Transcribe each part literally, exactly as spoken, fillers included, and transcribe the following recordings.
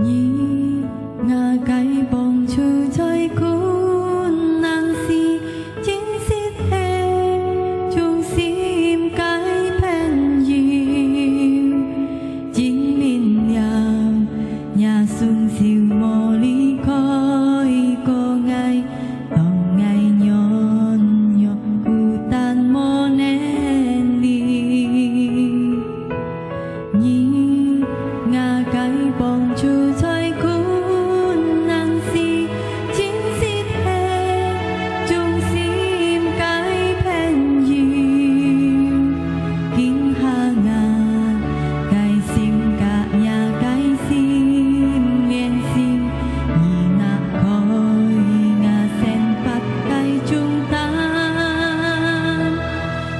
你，𠊎个幫助在困難時，真實係忠心个朋友。證明了若雙手無離開過𠊎，當𠊎軟弱孤單無能力。 你，𠊎个幫助在困難時，真實係忠心个朋友。今下𠊎个心佮若个心連心，你拿開𠊎生活个重擔。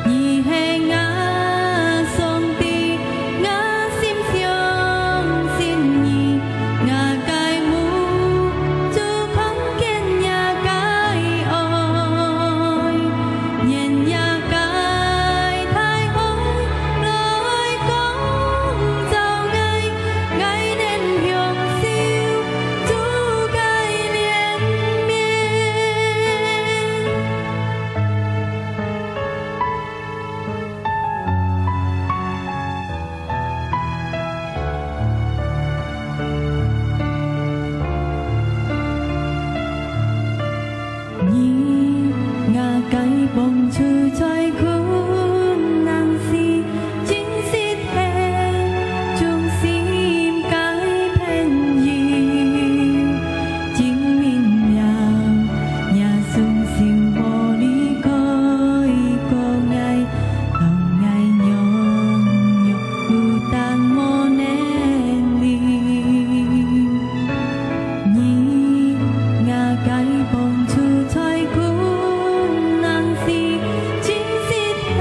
你係𠊎上帝，𠊎心相信你，𠊎个目珠看見若个愛，願若个大愛來光照𠊎，𠊎能享受主个憐憫。 你，𠊎个幫助在困難時，真實係忠心个朋友。 證明了若雙手無離開過𠊎，當𠊎軟弱孤單無能力。你，𠊎个幫助在困難時，真實係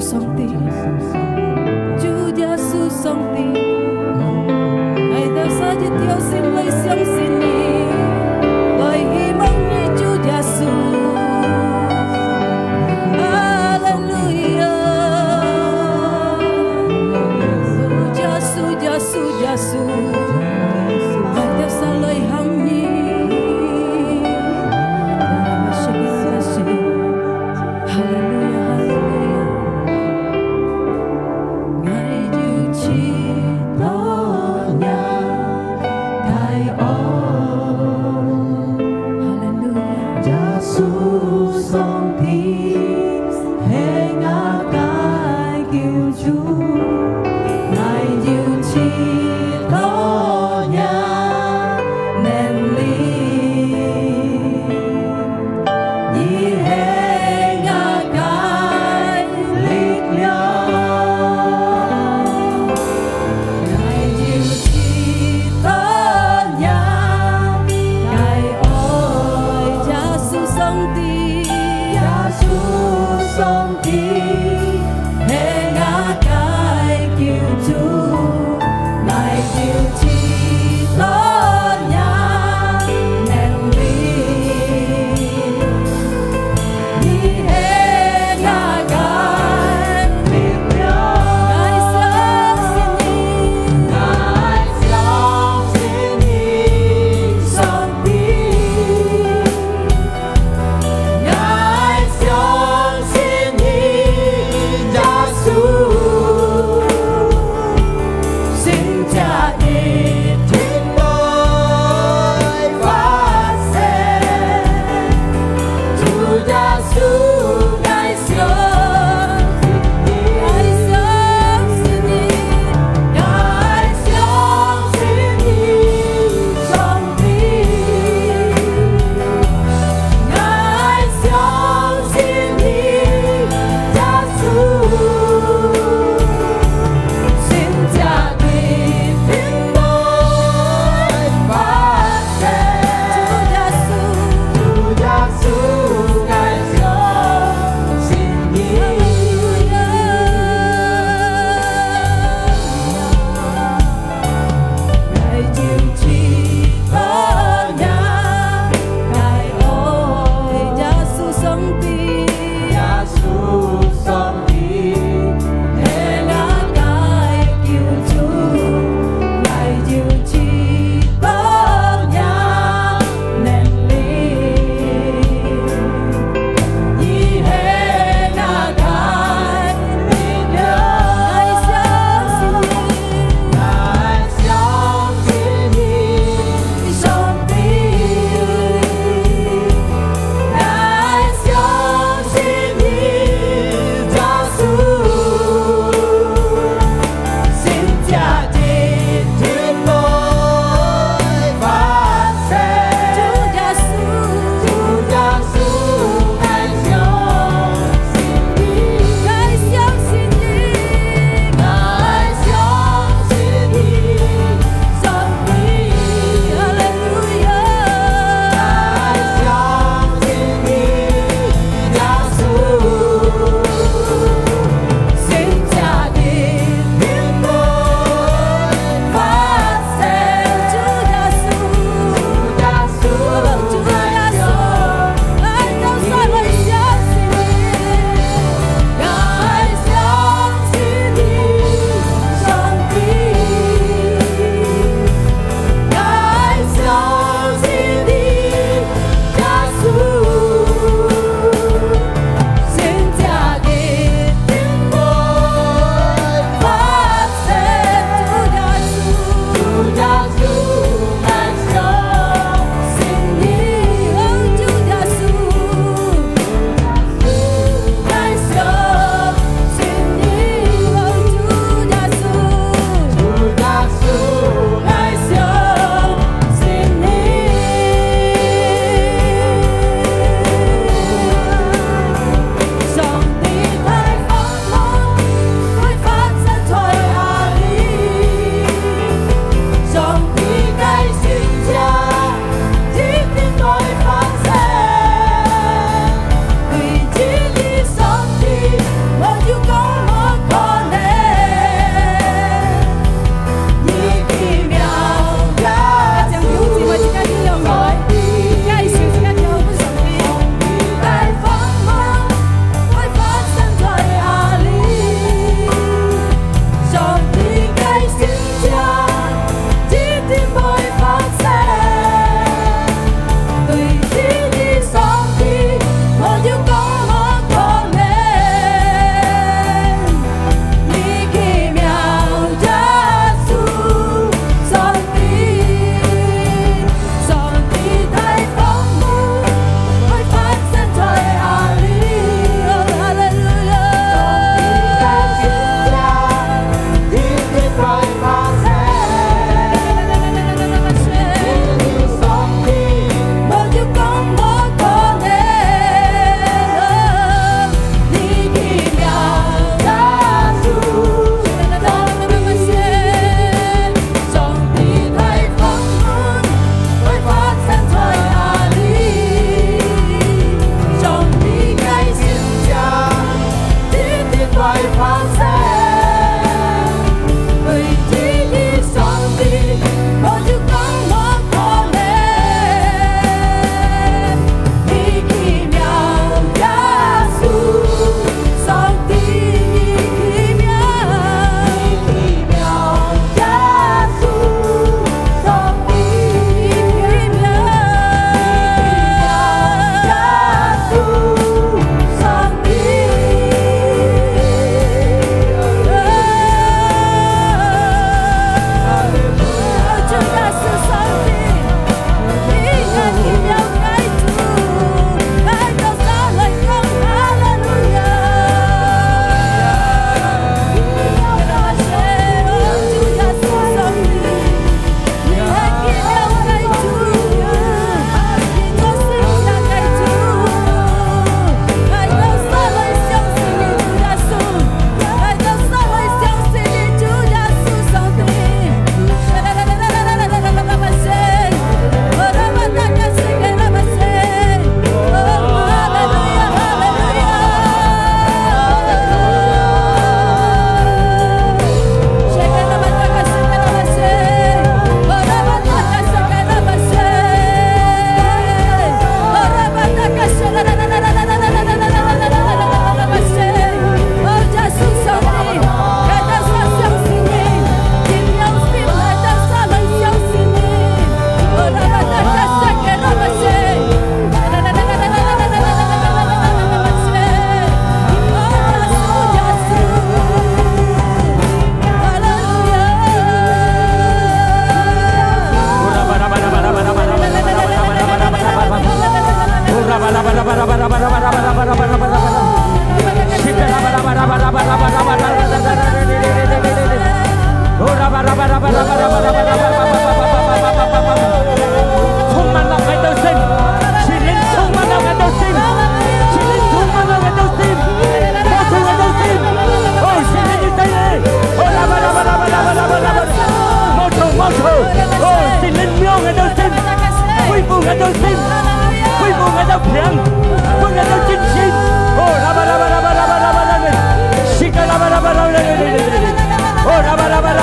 上帝，主耶穌上帝，𠊎兜儕一條心來相信你，來希望你，主耶穌。哈利路亞！主耶穌，耶穌，耶穌，𠊎兜儕來喊你。哈利路亞，哈利路亞。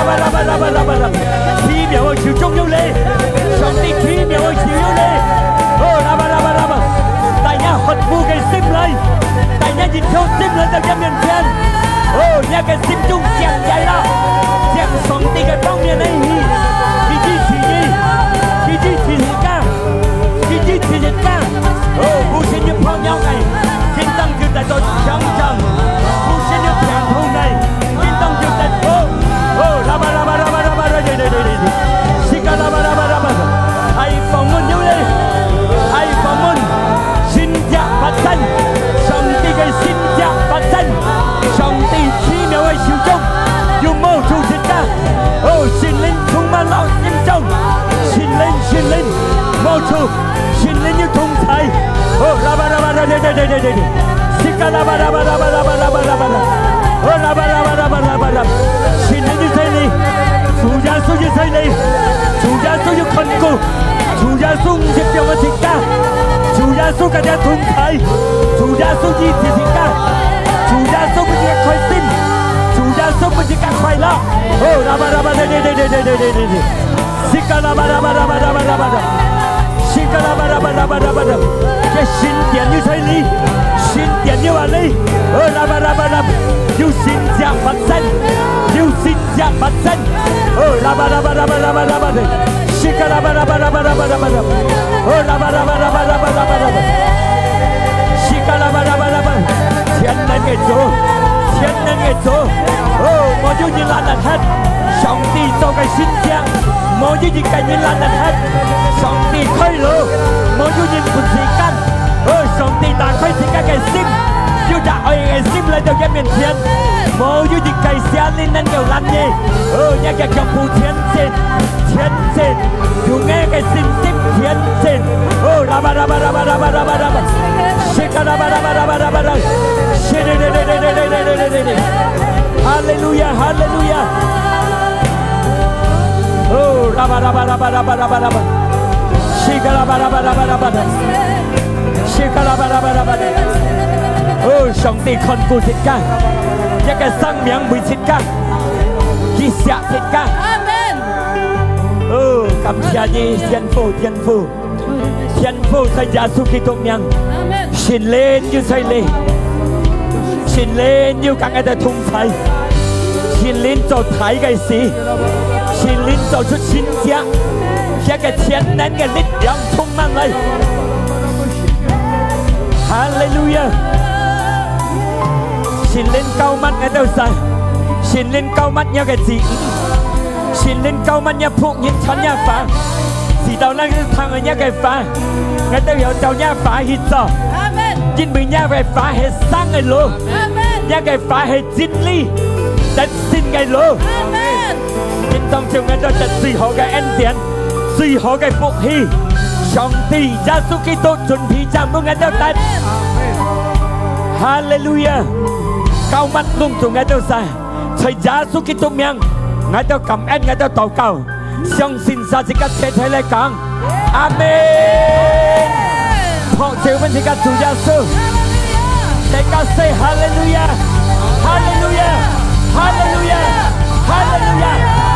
奇妙个手中有你，上帝奇妙个手有你。哦，拉巴拉巴拉巴，帶若渴慕个心來，帶若一條心來到佢面前。哦，若个心中想佢啦，向上帝个方面來去，佢支持你，佢支持自家，佢支持自家。哦，無神有破了个，今當就得到強壯，無神有病痛个。 叮噹就得到。哦，拉巴拉巴拉巴拉巴拉，對對對對對。西卡拉巴拉巴拉巴拉，大豐滿有你，大豐滿，神蹟發生，上帝个神蹟發生，上帝奇妙个手中，有摸著自家。哦，聖靈充滿了心中，聖靈，聖靈，摸著 聖靈有同在。哦，拉巴拉巴拉，對對對對對對。西卡拉巴拉巴拉巴拉巴拉巴拉巴拉。哦，拉巴拉巴拉巴拉巴拉。聖靈有在你，主耶穌有在你，主耶穌有看顧，主耶穌毋識放个自家，主耶穌佮你同在，主耶穌醫治自家，主耶穌分自家開心，主耶穌分自家快樂。哦，拉巴拉巴拉，對對對對對對對對。 西卡拉巴拉巴拉巴拉巴拉巴拉，西卡拉巴拉巴拉巴拉巴拉，這聖殿有在你，聖殿有啊你，哦，拉巴拉巴拉，有神蹟發生，有神蹟發生，哦，拉巴拉巴拉巴拉巴拉巴拉，西卡拉巴拉巴拉巴拉巴拉巴拉，哦，拉巴拉巴拉巴拉巴拉巴拉，西卡拉巴拉巴拉巴拉，全能个主，全能个主，哦，無有人攔得忒。 上帝做个神蹟，無一日个人攔得忒。上帝開路，無有人分時間。哦，上帝打開自家个心，有隻愛个心來到佢面前，無有一个邪靈能夠攔你。哦，若个腳步前進，前進，用若个信心前進。哦，拉巴拉巴拉巴拉巴拉巴拉巴，西卡拉巴拉巴拉巴拉巴拉，西哩哩哩哩哩哩哩哩哩。 哈利路亞，哈利路亞。哦，拉巴拉巴拉巴拉巴拉巴拉巴，西卡拉巴拉巴拉巴拉巴拉，西卡拉巴拉巴拉巴拉。哦，上帝看顧自家，一个生命為自家，佢惜自家。阿門。哦，感謝你，天父，天父。 天父在耶穌基督名，阿門。聖靈有在你，聖靈有佮𠊎兜同在，聖靈做大个事，聖靈做出神蹟，這个全能个力量充滿來。哈利路亞！聖靈膏抹𠊎兜儕，聖靈膏抹若个子女。 聖靈膏抹若僕人傳若話，使到𠊎兜聽著若个話，𠊎兜愛照若話去做。阿門。因為若个話係生个路，阿門。若个話係真理，得勝个路。阿門。今當晝𠊎兜得最好个恩典，最好个福氣。上帝耶穌基督準備正分𠊎兜得。阿門。哈利路亞！膏抹攏總𠊎兜儕。 在耶穌基督名，𠊎兜感恩，𠊎兜禱告，相信儕自家齊齊來講，阿門。拍手分自家主耶穌，齊家say哈利路亞，哈利路亞，哈利路亞，哈利路亞，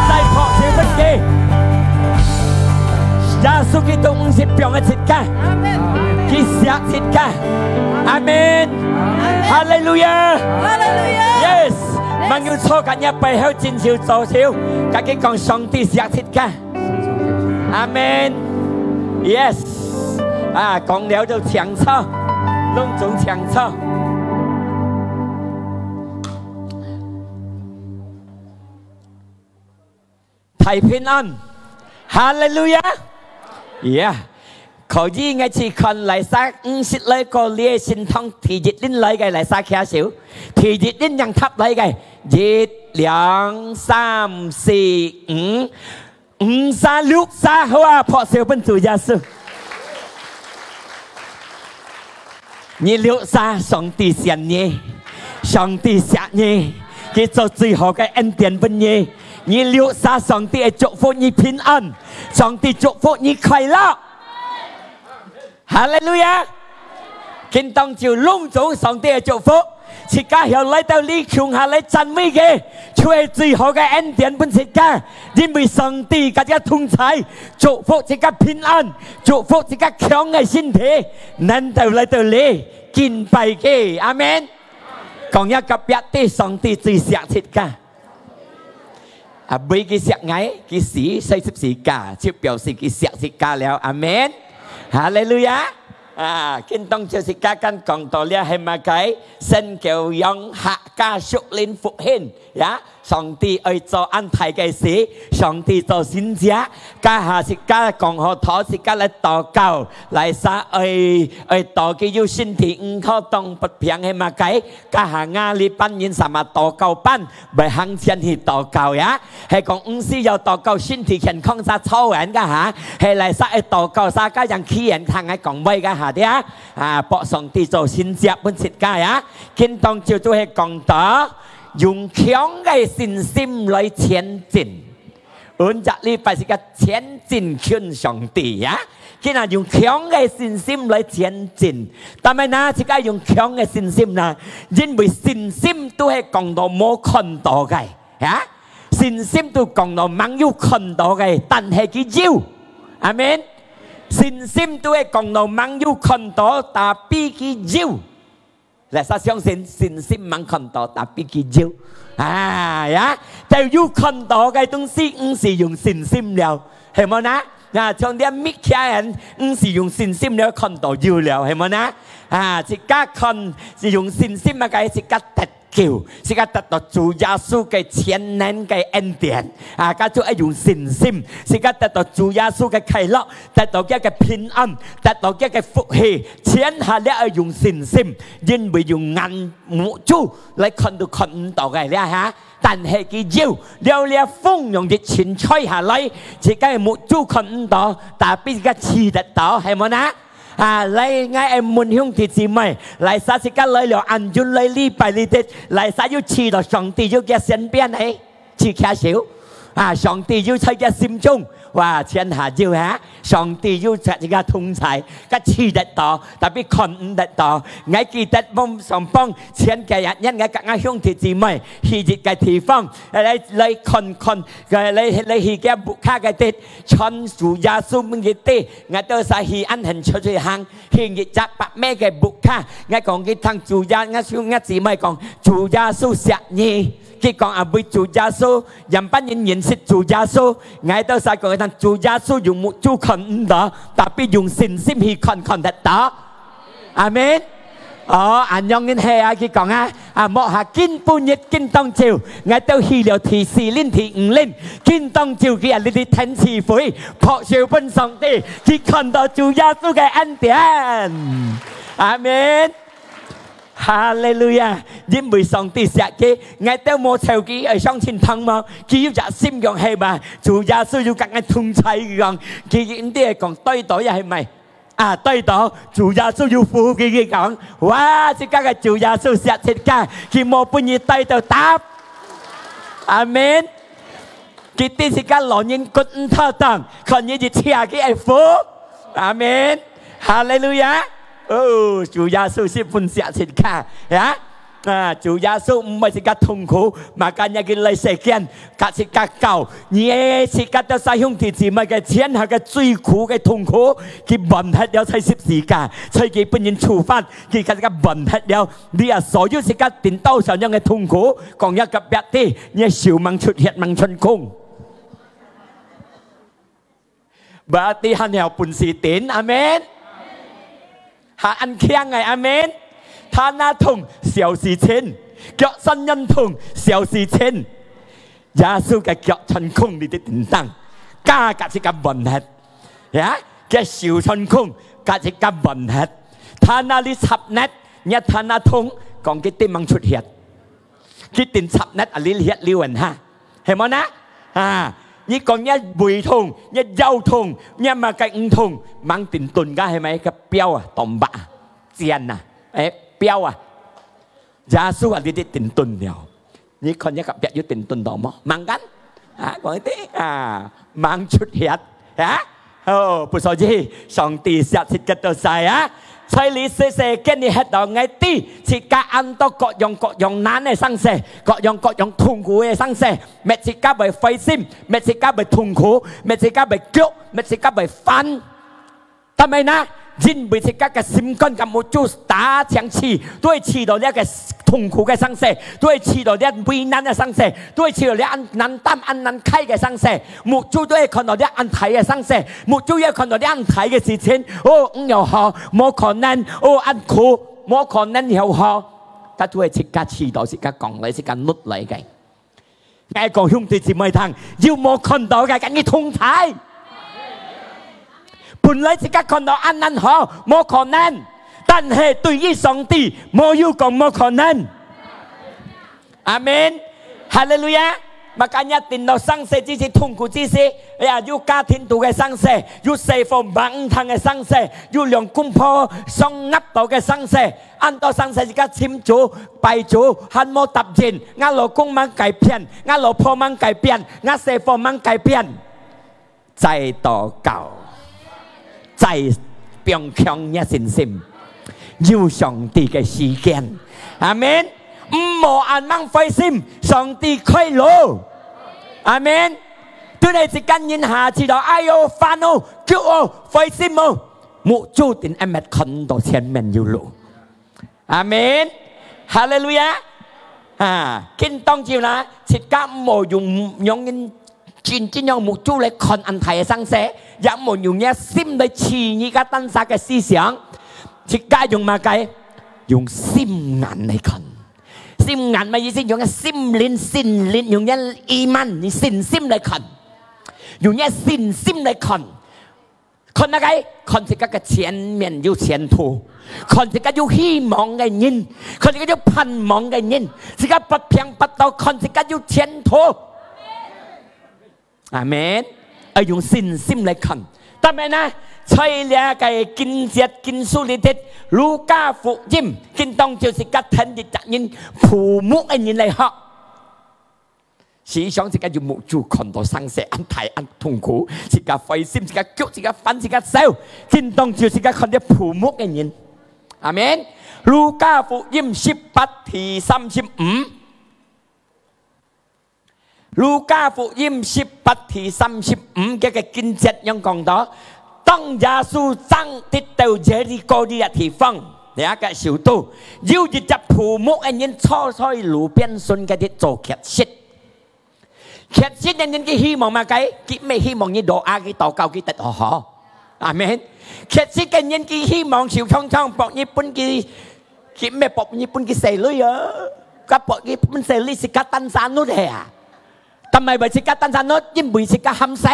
再拍手分佢。耶穌基督毋識放个自家，佢惜自家，阿門。哈利路亞，哈利路亞。Yes。 吂有坐个若背後，盡手左手，佮佢講上帝惜自家。阿門。Yes。啊，講了就請坐，攏總請坐。大平安。哈利路亞。Yeah。可以，𠊎試看哪儕毋識來過這聖堂第一輪來个，哪儕擎手。第一輪正踏來个，一、兩、三、四、五，五儕、六儕，好啊，拍手分主耶穌。你六儕，上帝選你，上帝惜你，佢做最好个恩典分你。你六儕，上帝會祝福你平安，上帝祝福你快樂。 哈利路亞！今當晝攏總上帝个祝福，自家曉來到這共下來讚美佢，就係最好个恩典分自家。因為上帝佮自家同在，祝福自家平安，祝福自家強个身體，能夠來到這敬拜佢。阿門。講一個別个，上帝最惜自家。啊，為佢惜𠊎，佢死在十字架，就表示佢惜自家了。阿門。哈利路亞！啊，今當晝自家講到這係麼个？神教養客家屬靈復興呀！上帝愛做恁大个事，上帝做神蹟。這下自家講好頭，自家來禱告，來儕愛愛到佢有身體毋好當發病係麼个？這下𠊎這班人儕嘛禱告班， 會行前去禱告呀。係講毋需要禱告，身體健康儕坐穩个哈。係來儕愛禱告，儕个樣企穩，聽𠊎講話个哈，對啊。啊，博上帝做神蹟分自家呀。今當晝就係講到，用強个信心來前進。阮這禮拜自家前進近上帝呀。今日用強个信心來前進。但係呢，自家用強个信心呢，因為信心都係講到無看到个。 呀，信心都講到吂有看到个，但係佢有。阿門。信心都係講到吂有看到，tapi佢有。來，儕相信信心吂看到，tapi佢有。啊，呀，就有看到个東西，毋使用信心了，係無呢？啊，像這Mikael，毋使用信心了，看到有了，係無呢？啊，自家看，係用信心啊，个自家得 救，自家得到主耶穌个全能个恩典。啊，該就愛用信心，自家得到主耶穌个快樂，得到佢个平安，得到佢个福氣，全下了愛用信心，因為用眼目珠來看都看毋到个了哈。但係佢有，了了風用一陣吹下來，自家个目珠看毋到，tapi自家試得到，係無呢？ 啊，來，𠊎愛問兄弟姊妹，來，儕自家來了恁久來禮拜裡肚，來，儕有試到上帝有佢身邊呢？舉起手。啊，上帝有在佢心中。哇，全下有哈，上帝有在佢个同在，佢試得到，tapi看毋得到。𠊎記得𠊎上班前幾日，𠊎佮𠊎兄弟姊妹去一個地方，來，來看看，來，來去佢屋下个地，傳主耶穌分佢知。 𠊎兜儕去恁遠出去行，去一隻伯姆个屋下。𠊎講佢聽主耶，𠊎兄𠊎姊妹講，主耶穌惜你。佢講啊，為主耶穌，樣般人認識主耶穌。𠊎兜儕講佢聽，主耶穌用目珠看毋到，tapi用信心去看，看得到。阿門。 哦，恁樣个係啊，佢講啊，啊，莫下今晡日今當晝，𠊎兜去了第四輪、第五輪，今當晝佢啊，這裡天氣灰，拍手分上帝，佢看到主耶穌个恩典。阿門。哈利路亞！因為上帝惜佢，𠊎兜無愁佢，愛相信聽無？佢有隻心樣係嘛？主耶穌有佮𠊎同在樣，佢應該講對到也係咪？ 啊，對到，主耶穌有扶佢，佢講，哇，自家个主耶穌惜自家，佢無分你帶到答。阿門。佢知自家老人骨毋妥當，看你一車佢愛扶。阿門。哈利路亞。哦，主耶穌十分惜自家，呀。 啊，主耶穌毋愛自家痛苦，makanya佢來世間，佮自家教，你自家兜儕兄弟姊妹个全下个最苦个痛苦，佢辦忒了在十字架，在佢分人處罰，佢佮自家辦忒了。你啊，所有自家頂到上樣个痛苦，講一個別个，你手吂出血吂穿空。 Berarti還有本事頂，阿門。還恁強个，阿門。Tanah痛小事情，腳痠軟痛小事情。耶穌个腳穿空你的叮當，加加自家bandage，呀，佢手穿空，加自家bandage。Tanah你插net，你tanah痛，講佢頂吂出血。 佢頂插net啊，你血流汗哈，係無呢？啊，你講你胃痛，你腰痛，你麼个毋痛，吂頂頓个係咪？該標啊，當白啊，箭啊，誒，標啊，耶穌啊，你得頂頓了。你看你隔壁有頂頓到無？吂kan？啊，講一定啊，吂出血啊。哦，不所以，上帝惜自家兜儕啊。在這世世間裡歇到𠊎知，自家恁多各樣各樣難个生事，各樣各樣痛苦个生事，搣自家會灰心，搣自家會痛苦，搣自家會腳，搣自家會煩。但係呢，因為自家个心肝个目珠打正試，都會試到這个痛苦个生事，都會試到這為難个生事，都會試到這恁難擔、恁難㧡个生事。 目珠都會看到這恁大个生事，目珠也看到這恁大个事情。哦，毋曉好，無可能。哦，恁苦，無可能曉好。佢都會自家試到，自家講來，自家努來个。𠊎講兄弟姊妹聽，有無看到个，跟你同在。本來自家看到恁難好，無可能，但係對於上帝，無有講無可能。 阿門。哈利路亞。Makanya等到生事之時，痛苦之時，哎呀，有家庭肚个生事，有細伙吂通个生事，有兩公婆相壓到个生事，恁多生事自家尋主、拜主，還無答應。𠊎老公吂改變，𠊎老婆吂改變，𠊎細伙吂改變。 再禱告，再放強若信心，有上帝个時間。阿門。毋好恁樣灰心，上帝開路。阿門。對你自家人下試到，哎喲，煩哦，腳哦，灰心哦，目珠定愛看到前面有路。 阿門。哈利路亞。啊，今當晝啦，自家毋好用，用人真，真用目珠來看恁大个生事，也毋好用若心來試你个單儕个思想。自家用麼个？用心眼來看。心眼麼意思？用若心靈、心靈，用若iman，你信心來看。用若信心來看。 看麼个？看自家个前面有前途，看自家有希望个人，看自家有盼望个人，自家發病發到，看自家有前途。阿門。愛用信心來看。但係呢，在這个經節經書裡頭，路加福音，今當晝自家跈一隻人，瞨目个人來學。 時常自家有目珠看到生事恁大恁痛苦，自家灰心，自家腳，自家煩，自家愁，今當晝自家看到瞨目个人。阿門。路加福音十八第三十五。路加福音十八第三十五節个經節樣講到，當耶穌正直到耶利哥這地方，這个首都，有一隻瞨目个人坐在路邊脣該地做乞食。 乞食个人佢希望麼个？佢毋係希望你doa，佢禱告，佢得好好。阿門。乞食个人佢希望手長長，博你分佢，佢毋係博你分佢細鐳啊。佢博你分細鐳，自家單儕熝个啊。但係為自家單儕熝，因為自家喊食。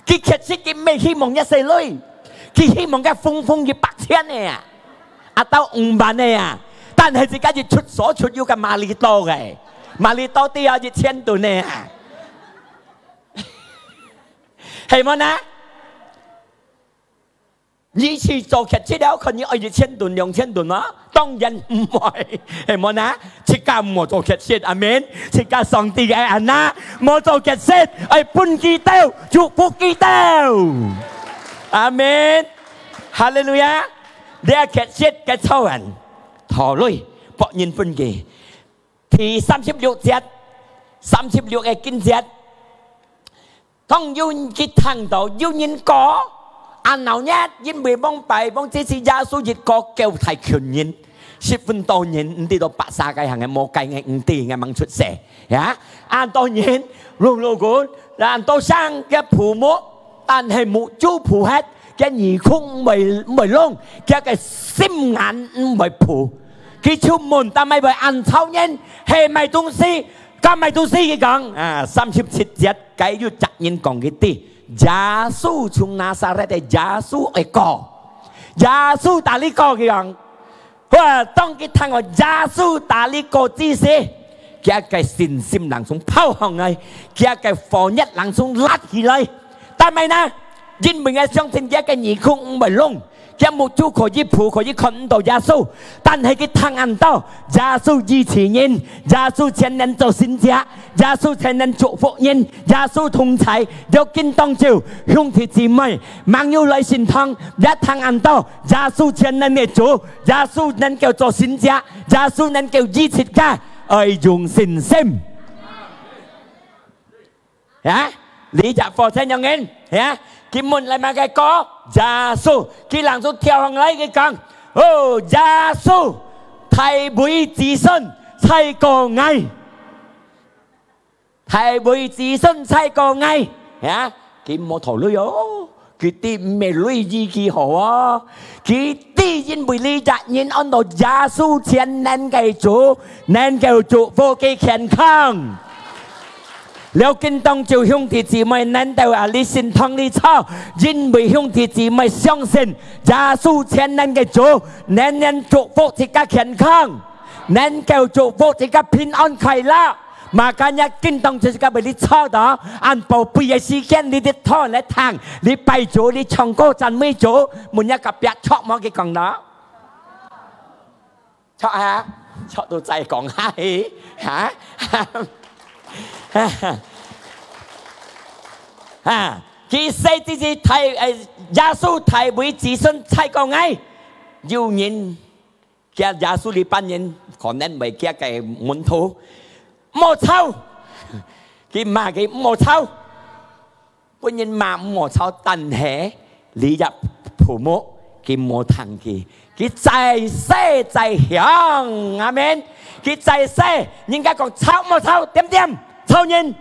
佢乞食，佢毋係希望一細鐳，佢希望个風風一百千个啊。 啊，到五萬个啊，但係自家一出所出有个馬力多个，馬力多都要一千噸个啊，係無呢？你去做乞食了，看你愛一千噸、兩千噸嗎？當然毋會，係無呢？自家毋好做乞食，阿門。自家上帝个愛恁呢，莫做乞食，愛分佢兜，祝福佢兜，阿門。哈利路亞。 這乞食个臭人，討鐳，博人分佢。第三十六節，三十六个經節，當有人去聽到有人過，恁鬧熱，因為往擺往之時耶穌一過，叫大群人，十分多人，毋知到巴沙个行个，無該个，毋知个，吂出世，呀，恁多人，攏攏滾，恁多聲个瞨目， 但係目珠瞨忒，佢耳空毋會，毋會聾，佢个心眼毋會瞨。佢出門，但係會恁吵人，係買東西，敢買東西，佢講。啊，三十七節，該有隻人講佢知，耶穌從拿撒勒个耶穌愛過，耶穌打你過，佢講。 哇，當佢聽到耶穌打你過之時，佢个信心langsung跑上來，佢个火熱langsung辣起來。但係呢，因為佢相信佢个耳空毋會聾，佢目珠可以跍，可以看毋到耶穌，但係佢聽恁多，耶穌醫治人，耶穌全能做神蹟，耶穌全能祝福人，耶穌同在。要緊當晝，兄弟姊妹，吂有來聖堂，也聽恁多，耶穌全能个主，耶穌能夠做神蹟，耶穌能夠醫治家，愛用信心。 呀，這隻火車樣人，呀，佢問來麼个歌？耶穌，佢人就跳上來，佢講：「哦，耶穌，大衛子孫，差過𠊎。大衛子孫，差過𠊎。」呀，佢無頭鐳哦。 佢知毋係鐳醫佢好啊。佢知因為這隻人安到耶穌全能个主，能夠祝福佢健康。了緊當晝兄弟姊妹能到啊，你聖堂裡坐，因為兄弟姊妹相信耶穌全能个主，能能祝福自家健康，能夠祝福自家平安快樂。 Makanya緊當晝自家會你坐到，恁寶貴个時間，你得坐來聽，你拜主，你唱歌讚美主，問若隔壁著無佢講到。著啊，著都再講下去，哈？啊，佢細子子大，誒，耶穌大衛子孫差過𠊎，有人 佢耶穌這班人可能會佢个門徒，「毋好吵！」佢罵佢「毋好吵！」分人罵「毋好吵」，但係這隻僕僕佢無聽佢，佢再細再響，阿門。佢再細，人家講「吵毋好吵，恬恬，吵人！」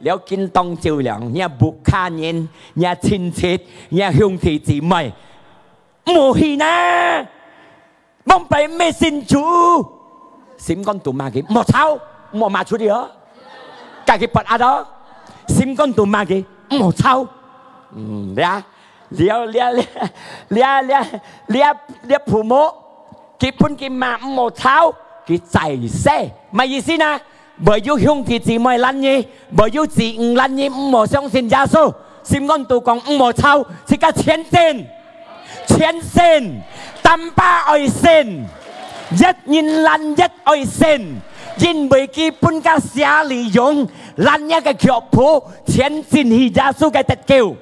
了緊當晝了，若屋下人，若親戚，若兄弟姊妹，毋好去哪！ 往擺毋係信主，心肝肚罵佢，「毋好吵，毋好罵出去哦，㧯佢發閼哦。」心肝肚罵佢，「毋好吵。」嗯，這，這，這，這僕僕，佢分佢罵「毋好吵」，佢再細，麼意思呢？ 會有兄弟姊妹攔你，會有子女攔你，毋好相信耶穌。心肝肚講毋好吵，自家前進，前進，單把愛信，一人攔一愛信，因為佢分个邪靈用，攔若个腳步，前進去耶穌个得救。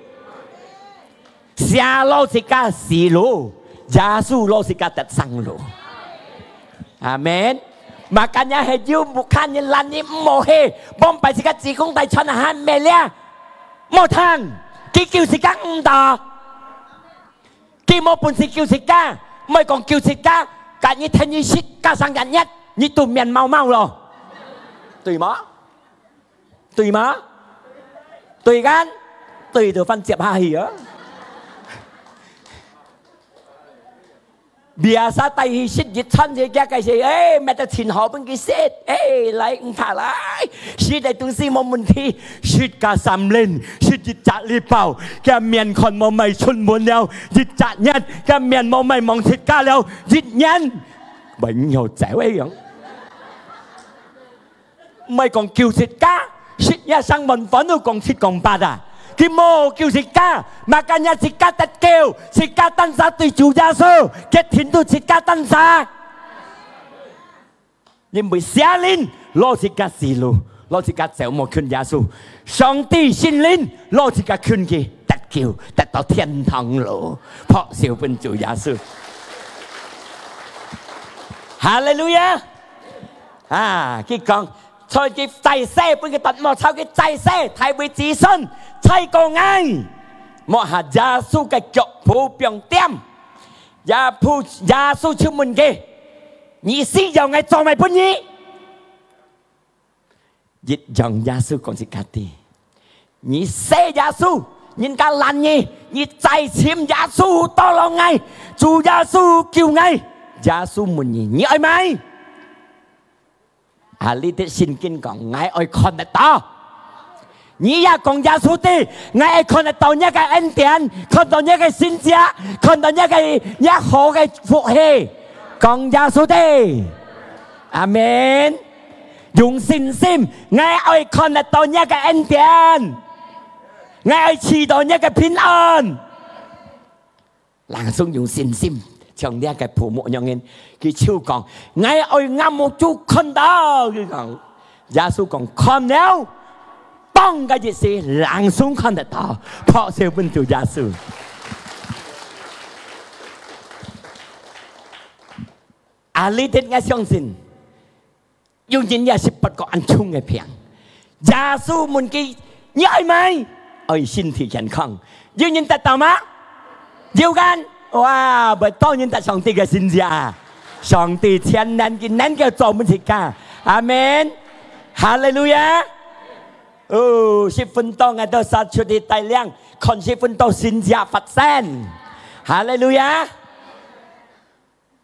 邪攞自家死路，耶穌攞自家得生路。阿門。Makanya係有屋下人攔你毋好去，往擺自家子公帶傳還咩了？莫聽，佢救自家毋得，佢無本事救自家，莫講救自家，今日天你食加上日日，你都面毛毛咯，對嗎？ 對嗎？對kan？對就翻接下去啊。Biasa帶去食一餐就佢个事，誒，買得盡好分佢食，誒，來，毋怕來，食个東西無問題，食个三輪，食一隻禮拜，佢面看無賣出門了，一隻月，佢面無賣望自家了，一年，還要走个樣。 毋係講救自家，食若生飯飯都講七講八啊！佢無救自家，makanya自家得救，自家單儕對主耶穌，決定都自家單儕。因為邪靈，攞自家死路，攞自家走無近耶穌。上帝聖靈，攞自家近佢，得救，得到天堂路，拍手分主耶穌。哈利路亞！ 啊，佢講，在佢在世，分佢發毛，吵佢在世，大衛子孫，差過𠊎。摸下耶穌个腳步放恬，耶穌，耶穌就問佢：「你需要𠊎做麼个分你？」一樣耶穌講自家知， 你寫耶穌，人家攔你，你再尋耶穌tolong𠊎，主耶穌救𠊎。耶穌問你，你愛麼个？啊，你的聖經講，𠊎愛看得到。你也講耶穌的，𠊎愛看得到若个恩典，看到若个神蹟，看到若个，若好个福氣。講耶穌的。阿門。 用信心，𠊎愛看得到若个恩典，𠊎愛試到若个平安。langsung用信心，像這个父母樣人，佢就講：「𠊎愛𠊎目珠看到。」佢講，耶穌講：「看了。」當个意思，langsung看得到，拍手分主耶穌。啊，你定𠊎相信， 有人也係發過恁重个病。耶穌問佢：「你愛無？」愛身體健康。有人得到嗎？有kan？哇，會當然得上帝个神蹟啊！上帝全能，佢能夠做分自家。阿門。哈利路亞。哦，十分鐘𠊎兜煞出去帶領，看十分鐘神蹟發生。哈利路亞。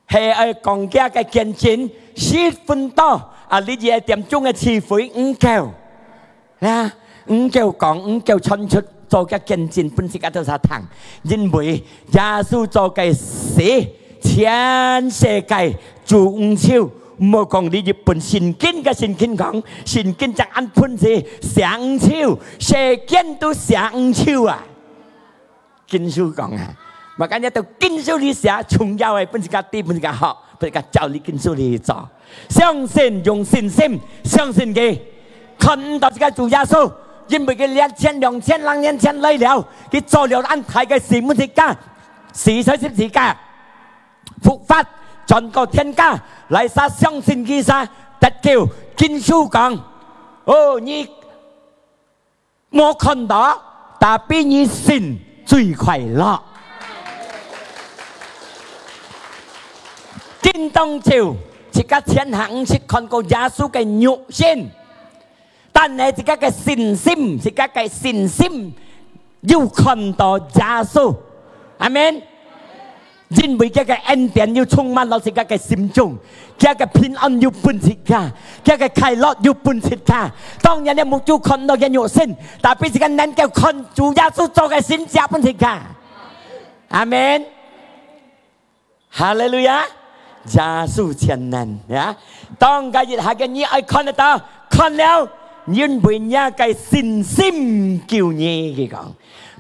係愛講佢个見證，十分鐘，啊，你一點鐘个聚會，毋夠。啊，毋夠講，毋夠傳出，做个見證，分自家兜儕聽。因為耶穌做个事，全世界主毋愁。毋好講你一本聖經个聖經講，聖經正恁本事，寫毋愁，世間都寫毋愁啊！ 經書講啊，makanya到經書裡寫，重要个分自家知，分自家學，分自家照你經書裡去做。相信，用信心相信佢，看毋到自家主耶穌，因為佢兩千、兩千零年前來了，佢做了恁大个事，分自家死在十字架，復活，轉到天家，來儕相信佢儕得救。經書講，哦，你 無看到，tapi你信最快樂。今當晝，自家全下毋識看過耶穌个肉身，但係自家个信心，自家个信心有看到耶穌。阿門。 因為佢个恩典又充滿了自家个心中，佢个平安又分自家，佢个快樂又分自家。當然，你目珠看毋到佢肉身，tapi自家能夠看主耶穌做个神蹟分自家。阿門。哈利路亞！耶穌全能呀！當該一下个你愛看得到，看了，因為你个信心救你，佢講。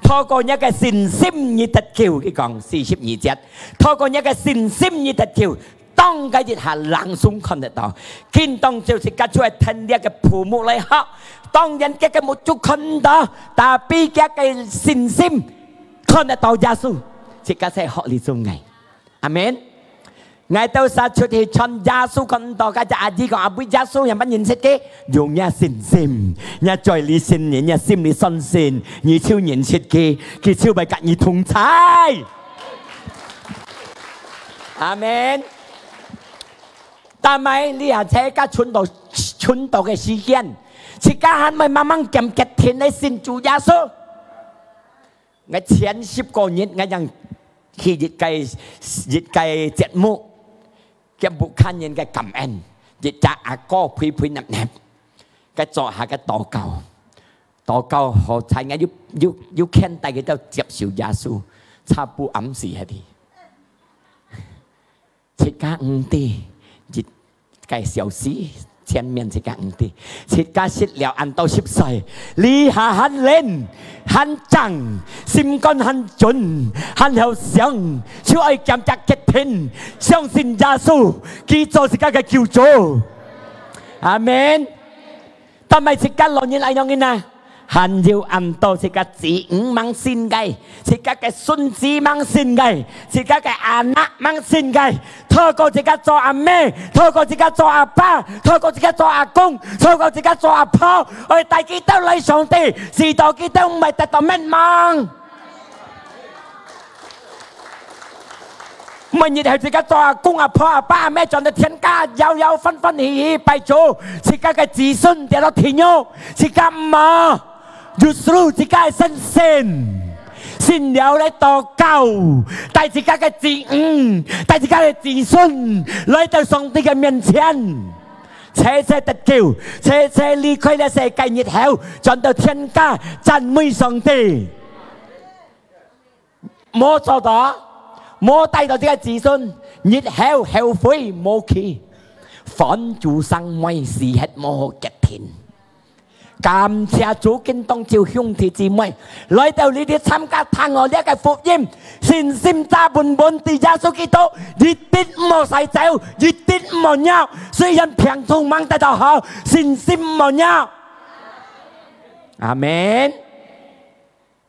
透過你个信心，你得救，佢講，四十二節。透過你个信心，你得救。當該一下，langsung看得到。今當晝自家就愛跈這个父母來學。當然，佢个目珠看毋到，tapi佢个信心看得到耶穌。自家在學裡做𠊎。 阿門。𠊎兜儕出去傳耶穌看毋到，該隻阿姨講：「阿妹，耶穌仰般認識个？」用若信心，若嘴裡承認，若心裡相信，你就認識佢，佢就會佮你同在。阿門。但係你還在該存到，存到个時間，自家還愛慢慢堅決定來信主耶穌。 𠊎前十個月，𠊎正去一個，一個節目，佢屋下人个感恩，一隻阿哥肥肥napnap，佢做下个禱告，禱告好彩，𠊎又，又，又牽帶佢兜接受耶穌，差不多暗時下去。 自家毋知，一個小時前面自家毋知，自家食了恁多十歲，這下還靈，還正，心肝還準，還後生，就愛堅決決定，相信耶穌，佢做自家个救主。阿門。 但係自家老人愛仰般啊？還有恁多自家子女吂信个，自家个孫子吂信个，自家个anak吂信个，透過自家做阿姆，透過自家做阿爸，透過自家做阿公，透過自家做阿婆，愛帶佢兜來上帝，使到佢兜毋會得到滅亡。 每日係自家做阿公、阿婆、阿爸、阿姆轉到天家，搖搖歡歡喜喜拜主，自家个子孫跌落地獄，自家毋好，justru自家个信心，信了來禱告，帶自家个子女，帶自家个子孫來到上帝个面前，齊齊得救，齊齊離開這世界日後，轉到天家，讚美上帝。 無做到，無帶到這個子孫，日後後悔無去，反主生妹死忒無好決定。感謝主，今當晝兄弟姊妹來到這裡參加聽我這个福音，信心揸穩穩，對耶穌基督一滴毋好徙走，一滴毋好搖。雖然病痛吂得到好，信心毋好搖。阿門。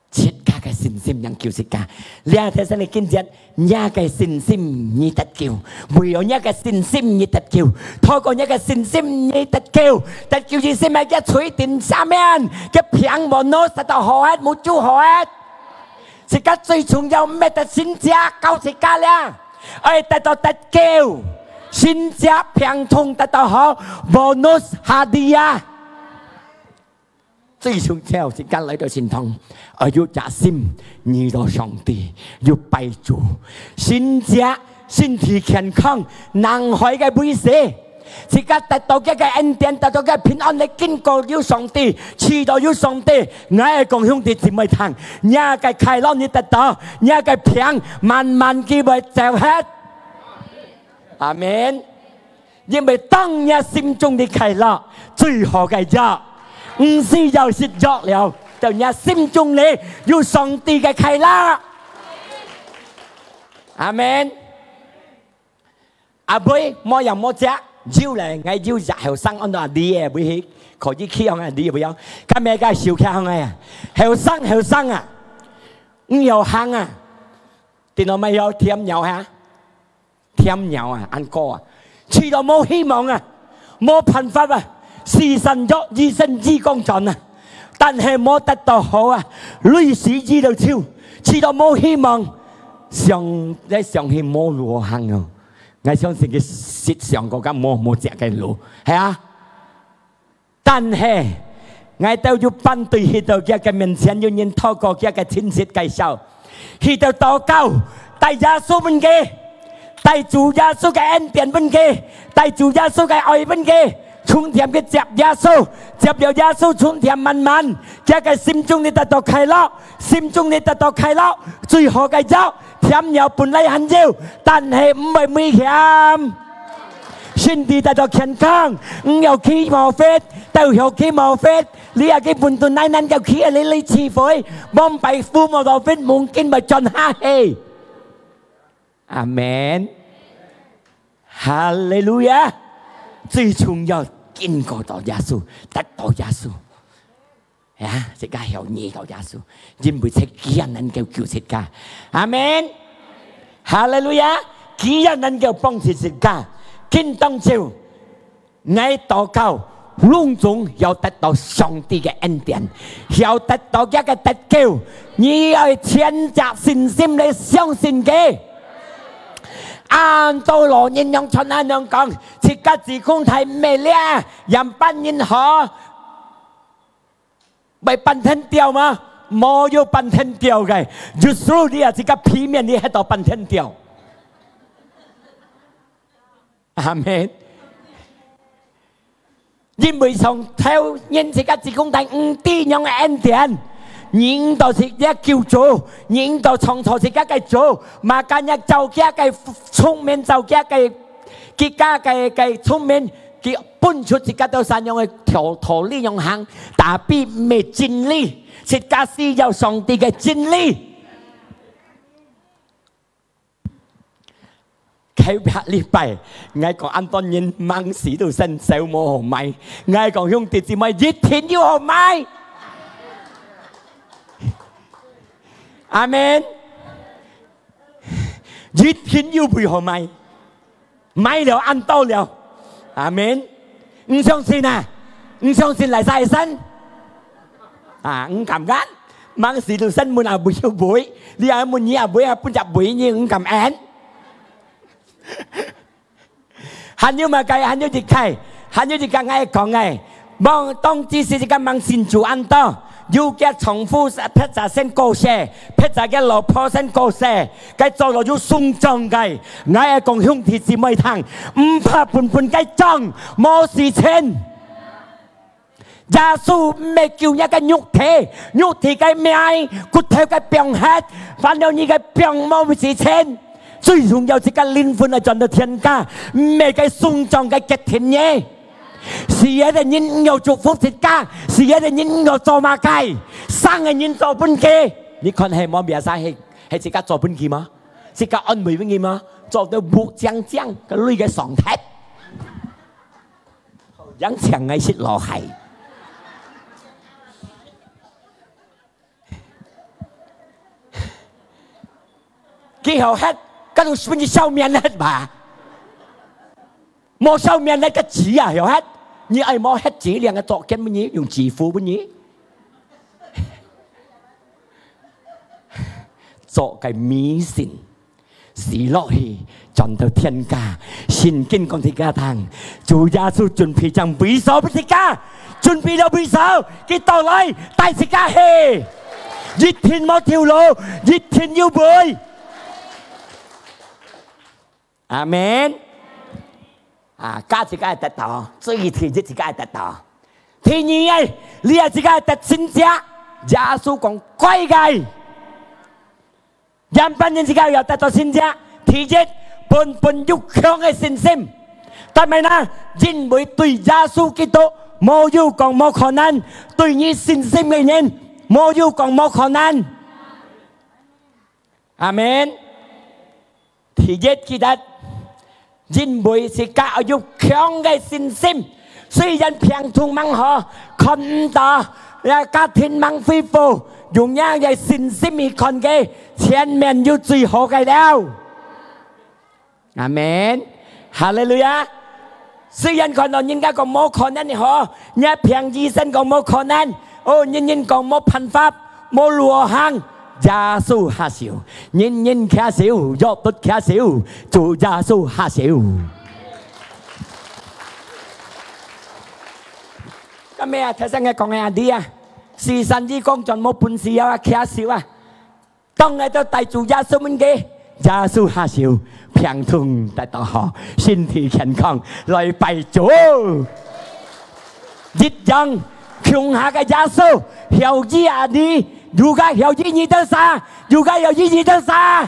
自家个信心能救自家。這天生个經節，若个信心你得救，唯有若个信心你得救，透過若个信心你得救。得救意思係佢罪定赦免，佢病無能得到好个，無就好个。自家最重要，毋係得神蹟，靠自家了，愛得到得救。神蹟病痛得到好，bonus hadiah。 最重要自家來到聖堂，愛有隻心，遇到上帝，有拜主，神蹟，身體健康，能開个位勢。自家得到佢个恩典，得到佢个平安，來經過有上帝，知道有上帝。𠊎講兄弟姊妹聽，若个快樂你得到，若个病慢慢佢會走忒。阿門。 因為當若心中裡快樂，最好个藥，毋需要食藥了，到若心中裡有上帝个快樂。阿門。阿妹，無樣無隻，有咧，𠊎有隻後生，安到阿弟个，會去，可以去向阿弟會樣，今日个手機向个啊，後生後生啊，毋曉行啊，電腦乜曉添尿哈。 添尿啊，恁高啊，試到無希望啊，無辦法啊，四散藥醫生醫講轉啊，但係無得到好啊，類似醫到手，試到無希望，想，來想去無路好行哦。𠊎相信佢實想過，敢無，無這个路，係啊。 但係，𠊎兜有班隊去到佢个面前，有人透過佢个親戚介紹，去到禱告，帶耶穌分佢，帶主耶穌个恩典分佢，帶主耶穌个愛分佢，重添佢接耶穌，接了耶穌，重添滿滿，佢个心中裡得到快樂，心中裡得到快樂，最好个藥，添了本來還有，但係毋會危險。 身體得到健康，毋曉去無fit，到曉去無fit，你也去本頓奶奶叫去啊，你，你去會，望擺富無到fit，mungkin會轉下去。阿門。哈利路亞。最重要，經過到耶穌，得到耶穌。 呀，自家曉遇到耶穌，因為在佢也能夠救自家。阿門。哈利路亞！佢也能夠幫助自家。今當晝，𠊎禱告，攏總要得到上帝个恩典，要得到佢个得救。你愛全隻信心來相信佢。恁多老人樣傳恁樣講，自家子宮大咩咧，樣般人好。 會半天吊嗎？無有半天吊个，justru你啊，自家皮面你還到半天吊。阿門。因為從頭，人自家子宮大，毋知仰个恩典，認到自家救主，認到創造自家个主，makanya照佢个聰明，照佢个，佢个，个，个聰明， 佢分出自家到山上个道，道理樣行，tapi毋係真理，自家需要上帝个真理。頭擺禮拜，𠊎講恁多人吂死都生手無好買，𠊎講兄弟姊妹，一定有好買。阿門。一定有會好買。 買了恁多了。阿門。毋相信啊？毋相信來晒身？啊，毋敢敢。吂死都生問啊，會有會。你啊問你啊，會啊，分隻會你毋敢應。還有麼个？還有一個，還有一個𠊎講个。 望當時自家吂信主恁多，有个丈夫別儕先過世，別儕个老婆先過世，該做到有送葬个。𠊎愛講兄弟姊妹聽，毋怕分分該葬，無事情。耶穌毋係救若个肉體，肉體个命，骨頭个放忒，反正你个放無事情。最重要自家靈魂愛轉到天家，毋係該送葬个決定呢。死个人毋愛祝福自家，死个人毋愛做麼个，生个人做分佢。你看係無biasa，係，係自家做分佢無？自家安慰分佢無？做到目晶晶，个淚个上忒，樣請𠊎食老害。 佢曉忒，該就分佢笑面忒吧。無笑面忒个紙啊，曉忒。你愛無忒紙，兩個做根分你，用紙糊分你。做个迷信，死落去，轉到天家。聖經講自家聽，主耶穌準備將位所分自家，準備了位所，佢到來帶自家去。 一定無頭路，一定有尾。阿門。啊，加自家會得到，最第一自家會得到。第二个，你愛自家會得神蹟。耶穌講，該个，仰般人自家會得到神蹟？第一，本本有強个信心。但係呢，因為對耶穌基督，無有講無可能；對你信心个人，無有講無可能。阿門。第一，記得，因為自家愛有強个信心，雖然病痛吂好，看毋到，也家庭吂恢復，用恁樣个信心去看佢，前面有最好个了。 阿門。哈利路亞。雖然看到人家講無可能吼，若病醫生講無可能，哦，人人講無辦法，無路好行，耶穌下手，人人擎手，約伯擎手，主耶穌下手。今日啊，頭先𠊎講个啊，你啊，四散一講全無本事啊，擎手啊。 當𠊎兜帶主耶穌問佢，耶穌下手，病痛得到好，身體健康，來拜主。一樣，共下个耶穌，曉醫啊你，又个曉醫你兜儕，又个曉醫你兜儕。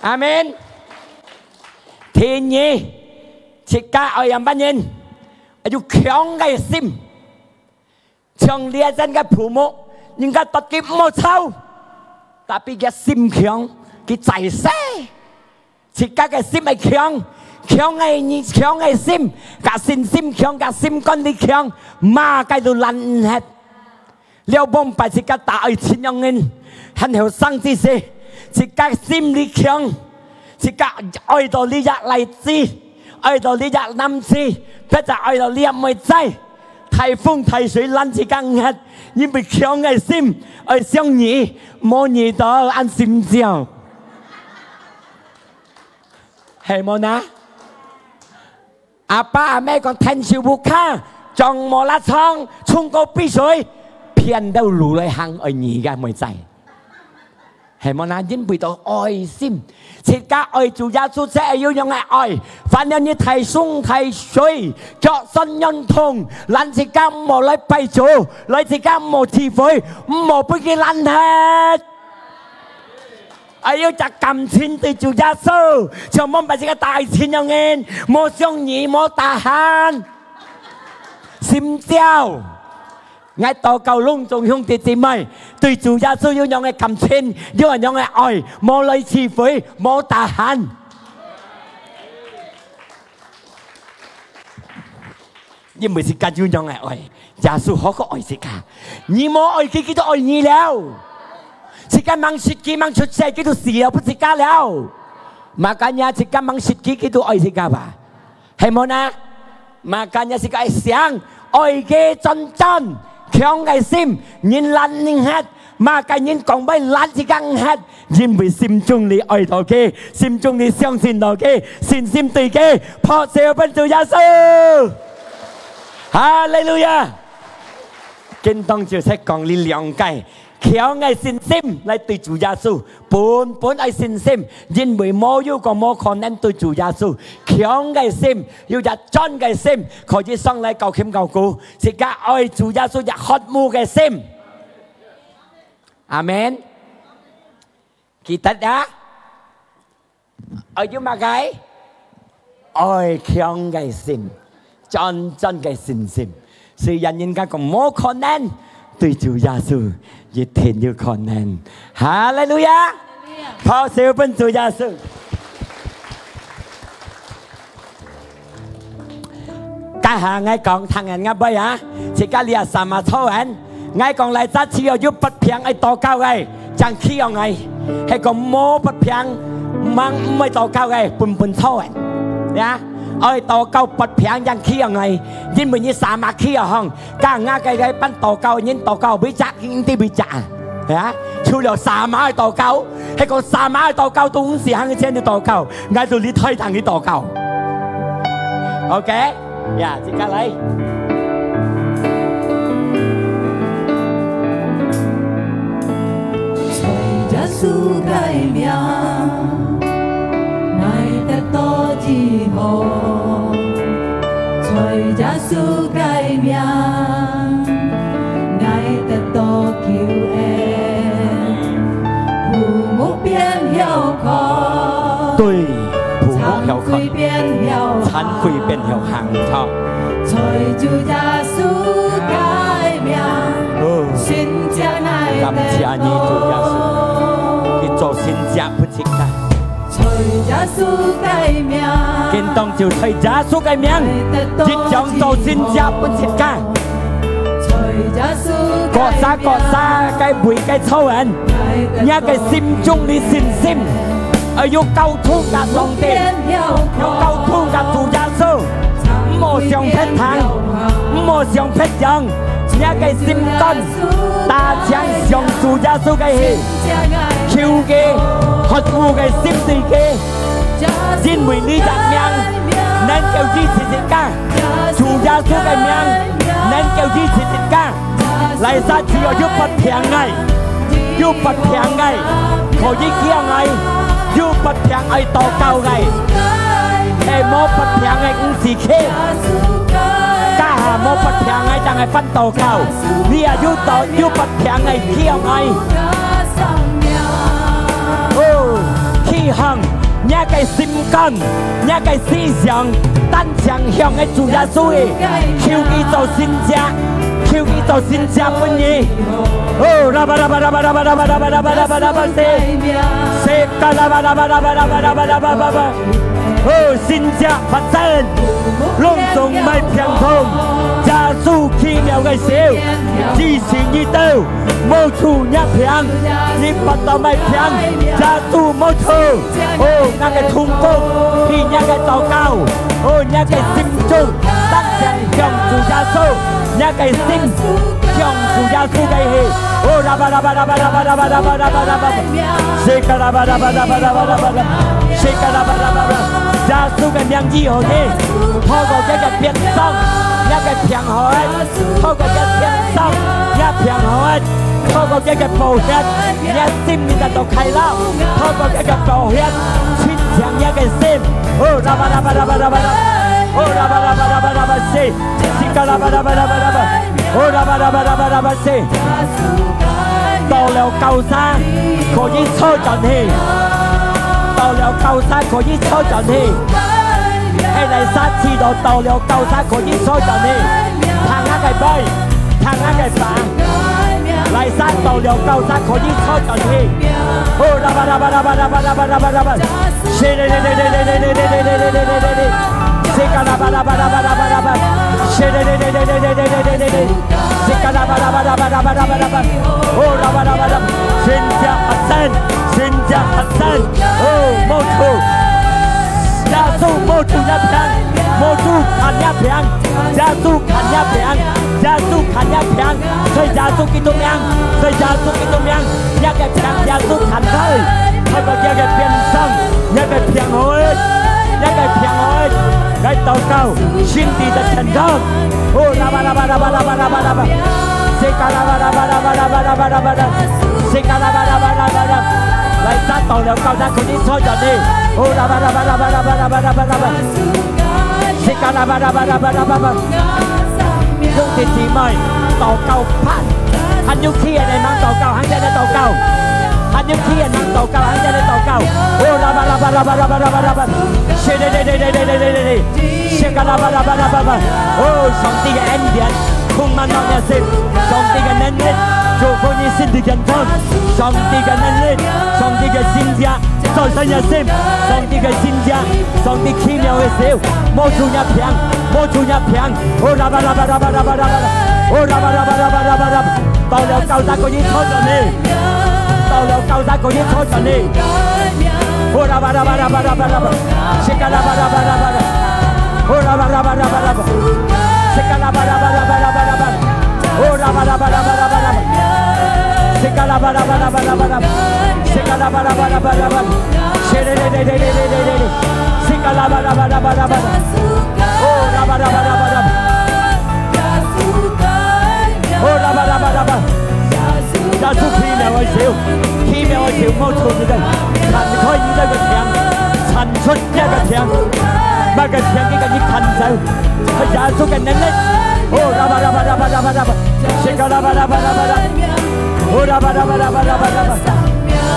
阿門。第二，自家愛仰般人，愛有強个心。 像這陣个父母，人家答佢毋好吵，tapi佢心強，佢在世。自家个心愛強，強个人，強个心，个信心強，个心肝裡強，麼个都攔毋忒。了往擺自家打愛親樣人，還後生之時，自家心裡強，自家愛到這隻倈子， 愛到這隻男子，或者愛到這妹仔，大風大水攔自家毋忒，因為強个心，愛想你，無你到恁心焦。係無呢？阿爸阿姆講，𢯭手屋下，裝無罅床，沖過鼻水，騙到路來行，愛你个妹仔。 係無呢？因為到愛心，自家愛主耶穌，這係有用个愛。反正你大風大水，腳酸軟痛，攔自家毋好來拜主，攔自家毋好聚會，毋好分佢攔忒。愛有隻感情對主耶穌，像往擺自家打愛親樣人，無想你，無tahan，心焦。 𠊎禱告攏總兄弟姊妹，對主耶穌有樣个感情，有樣个愛，無來聚會，無tahan。因為自家有樣个愛，耶穌好過愛自家。你無愛佢，佢都愛你了。自家吂識佢，吂出世，佢都死了，分自家了。Makanya自家吂識佢，佢都愛自家吧。 係無呢？Makanya自家愛想，愛佢轉轉，強个心，人攔毋忒，麼个人講話攔自家毋忒，因為心中裡愛到佢，心中裡相信到佢，信心對佢，拍手分主耶穌。哈利路亞！今當就係講這兩個， 強个信心來對主耶穌，本本愛信心，因為無有講無可能對主耶穌。強个心，有隻專个心，可以上來教琴教鼓，自家愛主耶穌隻渴慕个心。阿門。記得啊！ 愛有麼个？愛強个心。真正个信心。雖然人家講無可能，對主耶穌一定有可能。哈利路亞！拍手分主耶穌。該下𠊎講，聽人家背啊，自家這sama坐穩。 𠊎講來，這只有有發病愛禱告个，正企起來；係講無發病，吂毋會禱告个，本本坐穩。呀，愛禱告發病正企起來，因為你sama企起來，該𠊎个，个班禱告，人禱告，每隻，人都每隻啊。呀，除了sama愛禱告，係講sama愛禱告都毋係行前去禱告，𠊎就離開堂去禱告。OK？ 呀，自家來。在耶穌个名，𠊎得到醫好。在耶穌个名，𠊎得到救恩。 瞨目變曉看。對，瞨目曉看。慚愧變曉行。慚愧變曉行，好。在主耶穌个名，哦。神蹟𠊎得到。感謝你，主耶穌。你做神蹟分自家。在耶穌个名。今當就在耶穌个名，一樣做神蹟分自家。 各儕各儕个位个坐穩，若个心中个信心，愛有溝通佮上帝，有溝通佮主耶穌，毋好想別堂，毋好想別樣，若个心肝，單淨想主耶穌个去，求佢，渴慕佢，心對佢，因為你个名能夠醫治自家。 主耶穌个名能夠醫治自家。來，這只有有發病个，有發病个，可以起來；有發病愛禱告个，係無發病个毋使去。該下無發病个正愛翻禱告。你也有禱，有發病个起來。哦，起行，若个心 肝，若个思想，單淨向个主耶穌个，求佢做神蹟，求佢做神蹟分你。哦，啦吧啦吧啦吧啦吧啦吧啦吧啦吧啦吧，西，西嘎啦吧啦吧啦吧啦吧啦吧啦吧啦吧。哦，神蹟發生，攏總莫驚恐，耶穌奇妙个手，支持你兜，無處若病，你發到莫病，耶穌無處。 哦，若个痛苦，係若个禱告，哦，若个心中，單淨向主耶穌，若个心向主耶穌个去。哦，啦吧啦吧啦吧啦吧啦吧啦吧啦吧啦吧，西嘎啦吧啦吧啦吧啦吧啦吧啦，西嘎啦吧啦吧啦，耶穌个名醫好你，透過這个鞭傷，若个病好个，透過這鞭傷，若病好个。 透過這个寶血，若心裡得到快樂。透過這个寶血，清淨若个心。哦，啦吧啦吧啦吧啦吧啦。哦，啦吧啦吧啦吧啦吧，西，西嘎啦吧啦吧啦吧啦吧。哦，啦吧啦吧啦吧啦吧，西。到了教會，可以坐轉去。到了教會，可以坐轉去。係來，上次到，到了教會，可以坐轉去。聽𠊎个話，聽𠊎个話。 來，上到了教會可以坐轉去。哦，啦吧啦吧啦吧啦吧啦吧啦吧啦吧。西咧咧咧咧咧咧咧咧咧咧咧咧咧。西嘎啦吧啦吧啦吧啦吧啦吧。西咧咧咧咧咧咧咧咧咧咧。西嘎啦吧啦吧啦吧啦吧啦吧啦吧。哦，啦吧啦吧啦。神蹟發生，神蹟發生。哦，無錯。耶穌無處若病，無處看若病，耶穌看若病，耶穌看若病。 在耶穌基督名，在耶穌基督名，若个病耶穌牽開，透過若个鞭傷，若个病好，若个病好，來禱告，身體得健康。哦，啦吧啦吧啦吧啦吧啦吧啦吧，西嘎啦吧啦吧啦吧啦吧啦吧啦吧，西嘎啦吧啦吧啦吧啦，來，上到了教會可以坐轉去。哦，啦吧啦吧啦吧啦吧啦吧啦吧啦吧。 西嘎啦吧啦吧啦吧啦吧吧。兄弟姊妹，禱告盼，還有企个人吂禱告，還在該禱告。還有企人能禱告，還有人禱告。哦，啦吧啦吧啦吧啦吧啦吧啦吧。是的，的，的。是个啦吧啦吧啦吧吧。哦，上帝个恩典充滿到你个心，上帝个能力祝福你身體健康，上帝个能力，上帝个神蹟在你个心，上帝个神蹟，上帝奇妙个手，摸住你个病，摸住你个病。哦，啦吧啦吧啦吧啦吧啦吧。哦，啦吧啦吧啦吧啦吧啦吧。 到了高山个人坐著呢，到了高山个人坐著呢。哦，啦吧啦吧啦吧啦吧啦吧，西嘎啦吧啦吧啦吧啦，哦，啦吧啦吧啦吧啦吧，西嘎啦吧啦吧啦吧啦吧啦吧，哦，啦吧啦吧啦吧啦吧啦吧，西嘎啦吧啦吧啦吧啦吧啦，西嘎啦吧啦吧啦吧啦吧，西嘞嘞嘞嘞嘞嘞嘞嘞，西嘎啦吧啦吧啦吧啦吧啦，哦，啦吧啦吧啦吧啦吧。 哦，啦吧啦吧啦吧。耶穌奇妙个手，奇妙个手摸住你个，彈開你个病，彈出你个病，麼个病佢个你彈走，係耶穌个能力。哦，啦吧啦吧啦吧啦吧啦吧，西嘎啦吧啦吧啦吧啦，哦，啦吧啦吧啦吧啦吧啦吧，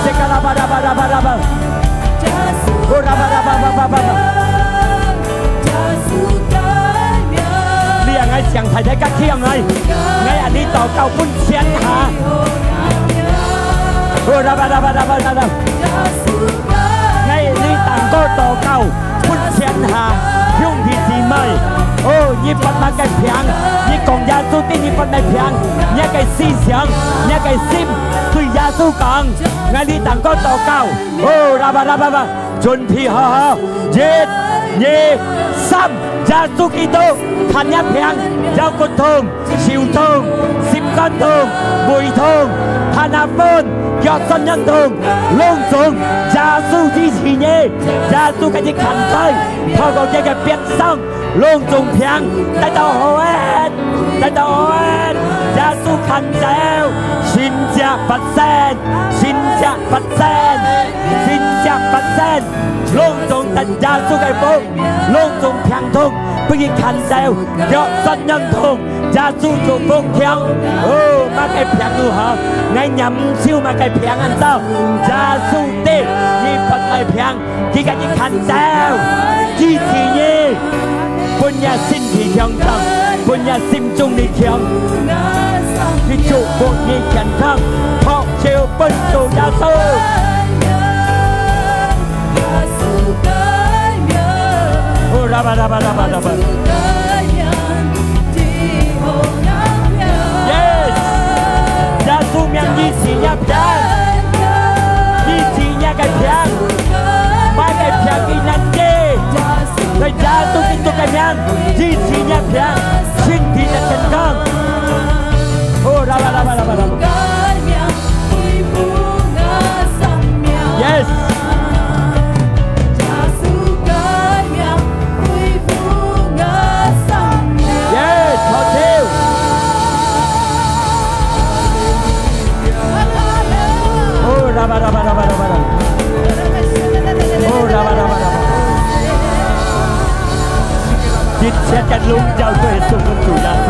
西嘎啦吧啦吧啦吧啦吧，哦，啦吧啦吧吧吧吧吧。 你啊，𠊎想太太甲強來，𠊎啊，你禱告分天下。哦，啦吧啦吧啦吧啦啦。𠊎你當過禱告分天下，兄弟姊妹。哦，你發麼个病，你講耶穌對你發麼病，你个思想，你个心對耶穌講，𠊎你當過禱告。哦，啦吧啦吧吧。 準備好好，一、二、三，耶穌基督，看若病，腰骨痛、手痛、心肝痛、胃痛、攤下昏、腳痠軟痛，攏總耶穌醫治你，耶穌甲你看開，透過佢个鞭傷，攏總病得到好个，得到好个，耶穌看走，神蹟發生，神蹟發生。 神蹟發生，攏總得耶穌个福，攏總病痛，分佢看走，腳痠軟痛，耶穌祝福強。哦，麼个病都好，𠊎念毋出麼个病恁糟，耶穌對你發个病，佢甲你看走，支持你，分你身體強壯，分你心中力強，去祝福你健康，托 就分主耶穌。哦，啦吧啦吧啦吧啦吧。Yes，耶穌名醫治若病，醫治若个病，麼个病佢難醫，在耶穌基督个名，醫治若病，身體个健康。哦，啦吧啦吧啦吧啦吧。 Yes。Yes，好，手。哦，啦吧啦吧啦吧啦吧啦。哦，啦吧啦吧啦吧。一切个榮耀歸屬於主耶穌。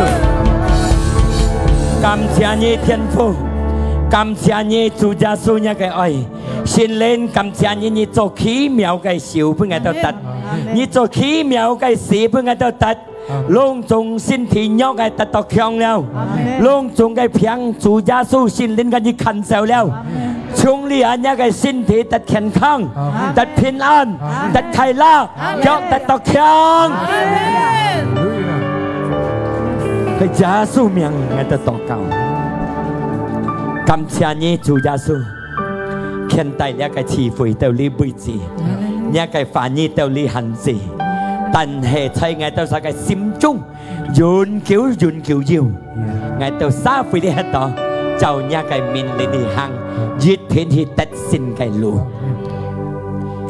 感謝你，天父。 感謝你，主耶穌，若个愛。聖靈，感謝你，你做奇妙个手分𠊎兜得。你做奇妙个事分𠊎兜得。攏總身體弱个得到強了。攏總个病，主耶穌，聖靈甲你看走了。從你啊，若个身體得健康，得平安，得快樂，腳得到強。在耶穌名，𠊎兜禱告。 感謝你，主耶穌，牽帶這个聚會到這為止，這个話語到這限制，但係在𠊎兜儕个心中，永久永久有。𠊎兜儕會這歇到，照這个命令去行，一定去得勝个路。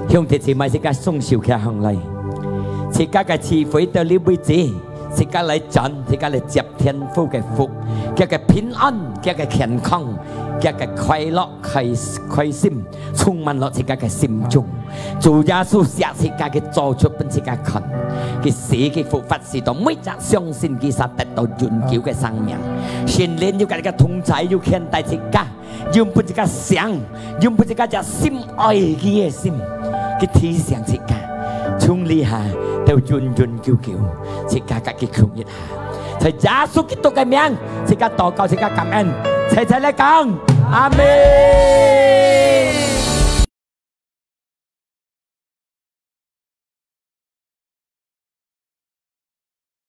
兄弟姊妹，自家雙手擎䟘來，自家个聚會到這為止。自家來轉，自家來接天父个福，佢个平安，佢个健康，佢个快樂、開、開心，充滿了自家个心中。主耶穌寫自家个做出分自家看，佢死，佢復活，使到每隻相信佢儕得到永久个生命。聖靈有佢个同在，有牽帶自家，用分自家想，用分自家隻心愛佢个心，佢提醒自家，從這下到永永久久，自家佮佢共一下。在耶穌基督个名，自家禱告，自家感恩，齊齊來講，阿們。